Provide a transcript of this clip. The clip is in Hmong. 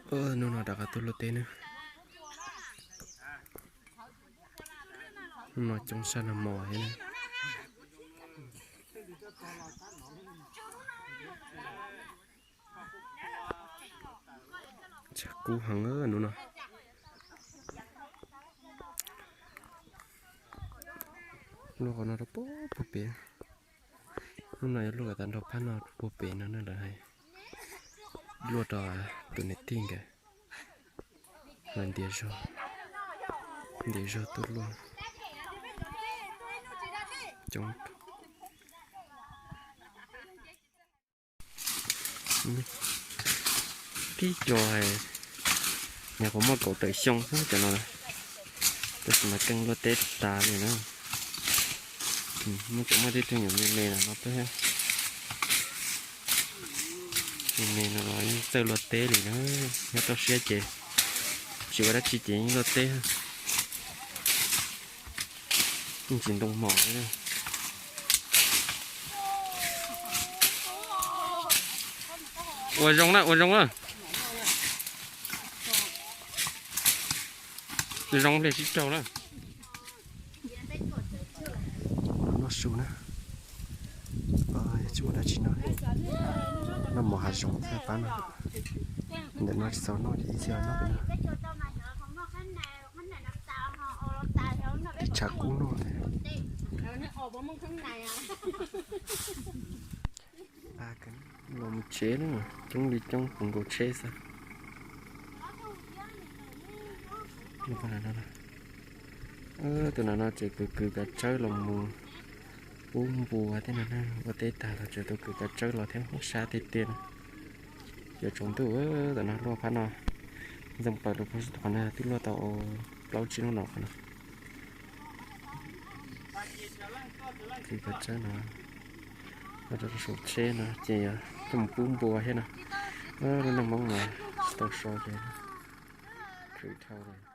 Hnub no rov qab tuaj luaj teb na. Hnub no coob sab nag hmo thiab na. Tshav kub heev hnub no. Luaj qhov no rau puag pem. Hnub no yuav luaj tas nrho phab no rau puag pem no na lawv hais. Luaj rau tus niam tij nkawd los ntiav zog, ntiav zog tuaj luaj coob. Tib co, nyuam qhuav muaj kaum tawm xyoo xwb cov no, tab sis mas keej luaj teb tas li na. Muaj cov, muaj tib tug nyuam me me no no xwb. Me me no los yeej txawj luaj teb li na. Nyob toj siab ces tsis ua dab tsi ces yeej luaj teb. Yeej tsis ntoo hmos li. Ua zoo na, ua zoo na. Zoo pliag sib raug na. Noj su na. Tsis ua dab tsi no. Noj mov hav zoov thiab pab no. Ntawm no tsis txaus noj ces ib txhia noj pem no. Ib tshav kub noj thiab. Los mus tsev na, coob li coob puv nkaus tsheb xwb. Tus no no tseem kwv kwv kav tsawb los mus pub npua thiab no na, ua teb tag los tseem tuaj kwv kav tsawb los thiab, sab tiag tiag na. Cov tsaus ntuj, tam no luaj phab no, ntxeev plaws rau phab qhov no twb luaj tau plaub tsib hnub no qhov no. Kwv kav tsawb no, ua rau saum tsheb no ces yog coj mus pub npua thiab no. Lub neej Hmoob mas tsis tau so ces khwv dhau lawm.